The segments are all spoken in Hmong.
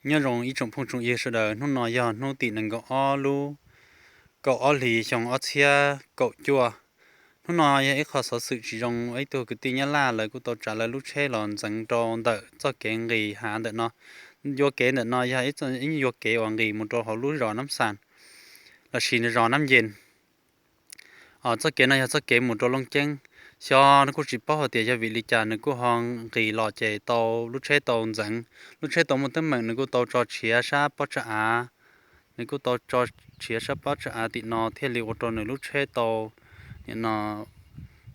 Nyob zoo ib tsoom phooj tsoom ywg sawv daws, hnub no yog hnub tim nees nkaum ob lub kaum ob hlis xyoo ob txhiab kaum cuaj. Hnub no yog ib qho xov xwm tsis zoo, ib tug kwv tij Nyab Laj lawv kuj tau tsav lawv lub tsheb los ntxeev rau ntawm txoj kev nqis hav ntawm no. Yuam kev ntawm no yog ib yuam kev uas nqis mus rau hauv lub zos Nab Xas lossis zos Nab Yes. Txoj kev no yog txoj kev mus rau Looj Ceeb. Xyov nws kuj tsis paub hais tias yog vim li cas nws kuj ho nqis los ces tau lub tsheb tau ntxeev, lub tsheb tau muaj teeb meem, nws kuj tau tso tshiav sab pob tsag av, nws kuj tau tso tshiav sab pob tsag av tim no thiaj li ua rau nws lub tsheb tau nim no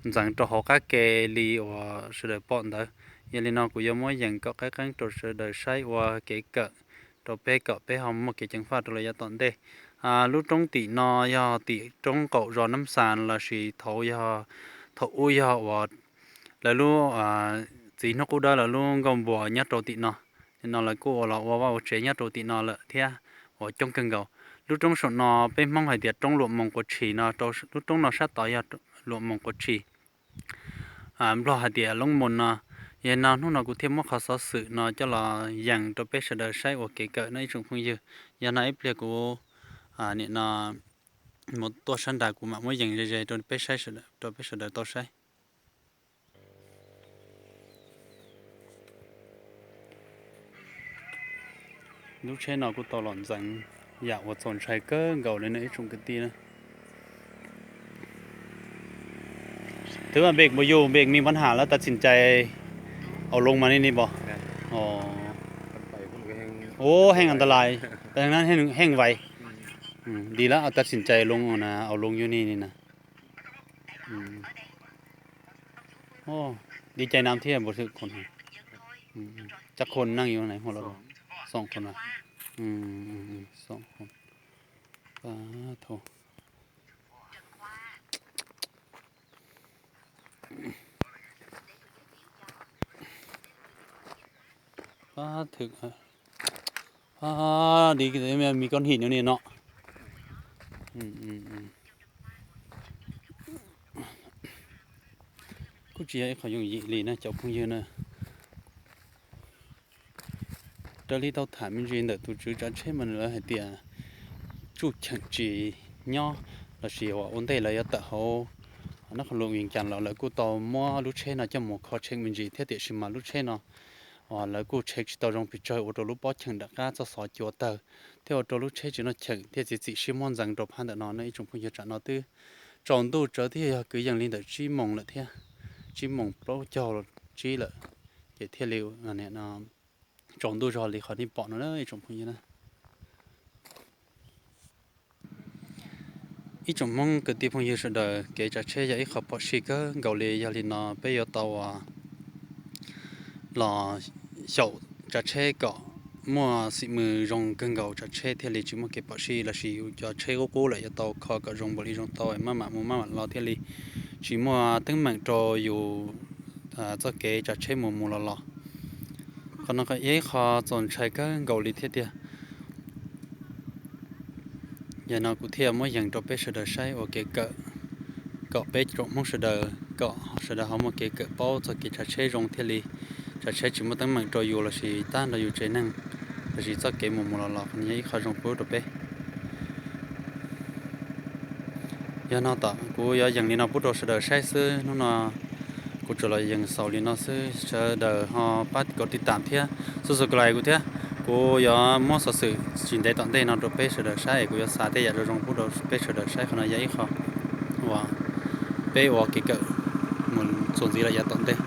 ntxeev rau hauv qab ke li uas sawv daws pom ntawd. Yog li no kuv yuav muab yees kom qab qeeb rau sawv daws saib ua kev kawm rau peb kom peb ho muaj kev ceev faj rau lawm yav tom ntej. Lub roob tim no yog tim roob qaum zos Nab Xas lossis thaum yog, thaum ub yog uas lawv lub txiv hnub qub dawb lawv lub nkauj npuas nyob rau tim no. Nim no lawv kuj ua los ua vaj ua tsev nyob rau tim no lawm thiab uas coob kawg nkaus. Lub roob saum no peb Hmoob hais tias roob Luam Moos Quav Tshis no, lub roob no sab tod yog Luam Moos Quav Tshis. Nplog hais tias Loob Moos no. Yog no hnub no kuv thiaj muab qhov xov xwm no coj los yees rau peb sawv daws saib ua kev kawm no ib tsoom phooj ywg. Yog no ib pliag kuv nim no mus tuaj sab nrad kuv mam muab yees ze ze rau peb saib, rau peb sawv daws tau saib. Lub tsheb no kuj tau los ntxeev yam uas txaus ntshai kawg nkaus li no ib tsoom kwv tij na. Thứ mà việc mà dù việc mình vẫn hả lắm ta xin chạy ở luôn mà đi đi bò. Ồ, hên ăn ta lại. Heev vay. Đi lawm, ta xin chạy ở luôn na, ở luôn vô ni ni na. Đi chạy năm thiab bổ sự còn. Chắc còn năngอยู่ไหนหัวเราะ. Songคนวะ. Songคน. Pab thw. Pab thw. Pab đi, mi con hỉ nữa nè nọ. Kuj tsis yog ib qho yooj yim li na cov phooj ywg na. Raws li tau tham me ntsis ntawm tus tswv tsav tsheb mas nws lawv hais tias tsuj cheem tsis nyob lossis uas ua ntej lawv yuav tawm hauv nab qhov luam Vias Cas los lawv kuj tau muab lub tsheb no coj mus kho cheem me ntsis thiab tiam sis mas lub tsheb no lawv kuj cheem tsis tau zoo pes tsawg ua rau lub pob cheem nram qab txoj xov cua tawg thiab ua rau lub tsheb tsis noj cheem thiaj txiav txim siab muab ntxeev rau phab ntawm no na ib tsoom phooj ywg. Tsam no twb tsaus ntuj tsawv thiab yog kwv yees li ntawm tsib moos lawm thiab, tsib moos plaub caug tsib lawm ces thiaj li tsaus ntuj zog li qhov nej pom no na ib tsoom phooj ywg na. Ib tsoom Hmoob kwv tij phooj ywg sawv daws, kev tsav tsheb yog ib qho phom sij kawg nkaus li, yog li no peb yuav tau los xyaum tsav tsheb kom muaj xim mws zoo kawg nkaus tsav tsheb thiaj li tsis muaj kev phom sij lossis yus cov tsheb qub qub lawm yuav tau kho kom zoo npaum li zoo tau maj mam mus maj mam los thiaj li tsis muaj teeb meem rau yus txoj kev tsav tsheb mus mus los los. Qhov no yog ib qho txaus ntshai kawg nkaus li thiab tiag. Yog no kuv thiaj muab yees rau peb sawv daws saib ua kev kawm, kom peb tsoom Hmoob sawv daws, kom sawv daws ho muaj kev kawm paub txog kev tsav tsheb zoo thiaj li tsav tsheb tsis muaj teeb meem rau yus lossis tag nrho yus tsev neeg lossis txoj kev mus mus los los, qhov no yog ib qho zoo pub rau peb. Yog no tom kuv yuav yees li no pub rau sawv daws saib xwb, hnub no kuv tsuas los yees xaus li no xwb, sawv daws ho pab kom tiv tam thiab subscribe kuv thiab. Kuv yuav muab xov xwm tsis ntev tom ntej no rau peb sawv daws saib es kuv yuav xa tej yam zoo zoo pub rau peb sawv daws saib, qhov no yog ib qho uas peb ua kev kawm mus txuas ntxiv lawm yav tom ntej.